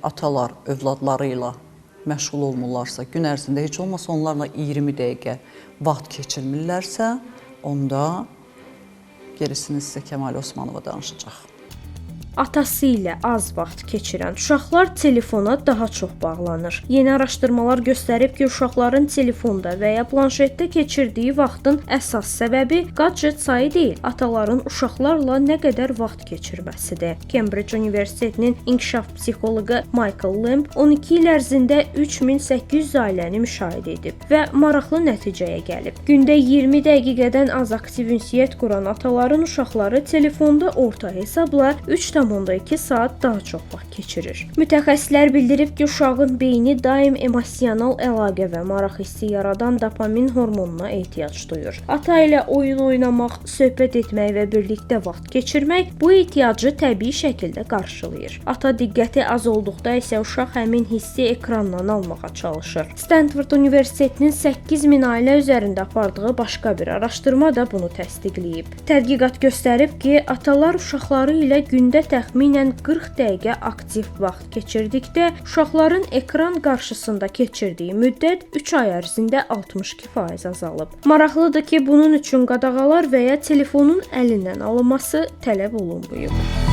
Atalar övladları ilə məşğul olmurlarsa, gün ərzində heç olmasa onlarla 20 dəqiqə vaxt keçirmirlərsə, onda gerisini sizə Kəmal Osmanova danışacaq. Atası ilə az vaxt keçirən uşaqlar telefona daha çox bağlanır. Yeni araşdırmalar göstərib ki, uşaqların telefonda və ya planşetdə keçirdiyi vaxtın əsas səbəbi gadget sayı deyil, ataların uşaqlarla nə qədər vaxt keçirməsidir. Cambridge Universitetinin inkişaf psixoloqu Michael Lamb 12 il ərzində 3800 ailəni müşahidə edib və maraqlı nəticəyə gəlib. Gündə 20 dəqiqədən az aktiv ünsiyyət quran ataların uşaqları telefonda orta hesabla 3,2 saat daha çox vaxt keçirir. Mütəxəssislər bildirib ki, uşağın beyni daim emosional əlaqə və maraq hissi yaradan dopamin hormonuna ehtiyac duyur. Ata ilə oyun oynamaq, söhbət etmək və birlikdə vaxt keçirmək bu ehtiyacı təbii şəkildə qarşılayır. Ata diqqəti az olduqda isə uşaq həmin hissi ekrandan almağa çalışır. Stanford Universitetinin 8000 ailə üzərində apardığı başqa bir araşdırma da bunu təsdiqləyib. Tədqiqat göstərib ki, atalar uşaqları ilə gündə təxminən 40 dəqiqə aktiv vaxt keçirdikdə uşaqların ekran qarşısında keçirdiyi müddət 3 ay ərzində 62% azalıb. Maraqlıdır ki, bunun üçün qadağalar və ya telefonun əlindən alınması tələb olunmayıb.